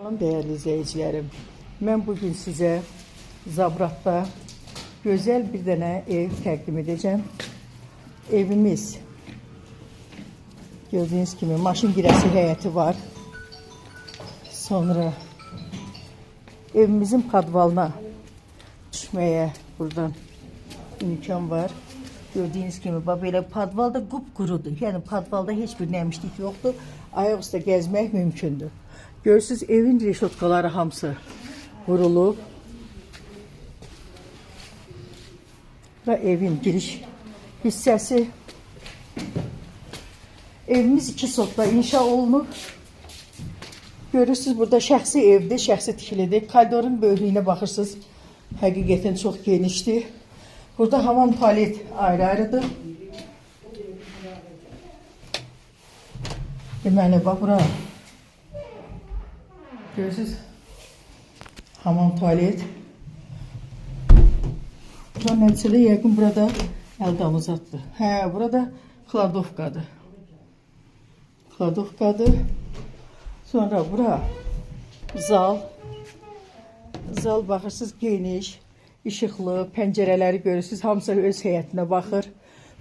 Salam dəyərli izləyicilərim. Mən bugün sizə Zabratda gözəl bir dənə ev təqdim edəcəm. Evimiz gördüyünüz kimi maşın girəsi həyəti var. Sonra evimizin podvalına düşməyə buradan imkan var. Gördüyünüz kimi bax belə podvalda qupqurudur. Yəni podvalda heç bir nəmişlik yoxdur. Ayaq üstə gəzmək mümkündür. Görürsüz evin reşotkaları hamısı vurulub. Bura evin giriş hissəsi. Evimiz 2 sotda inşa olunub. Görürsüz burada şəxsi evdir, şəxsi tikilidir. Koridorun böyüklüyünə baxırsınız. Həqiqətən çox genişdir. Burada hamam tualet ayrı-ayrıdır. Deməli, bax bura. Görürsüz? Hamam tualet. Bura nəticədə yəqin burada əl damızatdır. Hə, burada kladovkadır. Kladovkadır. Sonra bura zal. Zal baxırsınız geniş, işıqlı, pəncərələri görürsünüz. Hamısı öz həyətinə baxır.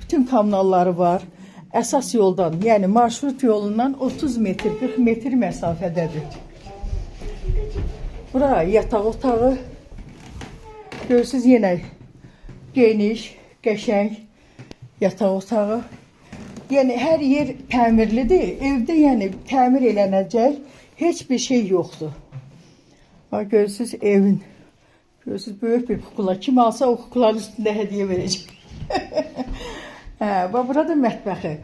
Bütün kommunalları var. Əsas yoldan, yəni marşrut yolundan 30 metr, 40 metr məsafədədir. Bura yataq otağı. Görürsünüz yenə geniş, qəşəng yataq otağı. Yəni hər yer təmirlidir. Evdə yəni təmir elənəcək heç bir şey yoxdur. Bax görürsünüz evin. Görürsünüz böyük bir kukla. Kim alsa o kuklanın üstündə hədiyyə verəcək. Hə, bax burada mətbəxi.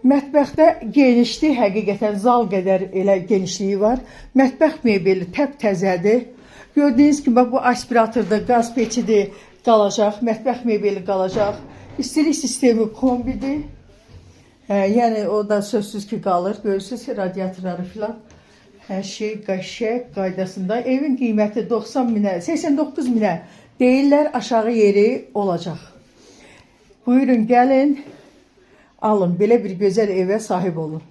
Mətbəxdə genişdir, həqiqətən zal qədər elə genişliyi var. Mətbəx mebeli təptəzədir. Gördüyünüz kimi bax bu aspiratorda qaz peçidir, qalacaq, mətbəx mebeli qalacaq. İstilik sistemi kombidir. Hə, yəni o da sözsüz ki qalır. Görürsünüz radiatorları filan. Hər şey qəşəng qaydasında. Evin qiyməti 90 minə, 89 minə deyirlər, aşağı yeri olacaq. Buyurun gəlin, alın, belə bir gözəl evə sahib olun.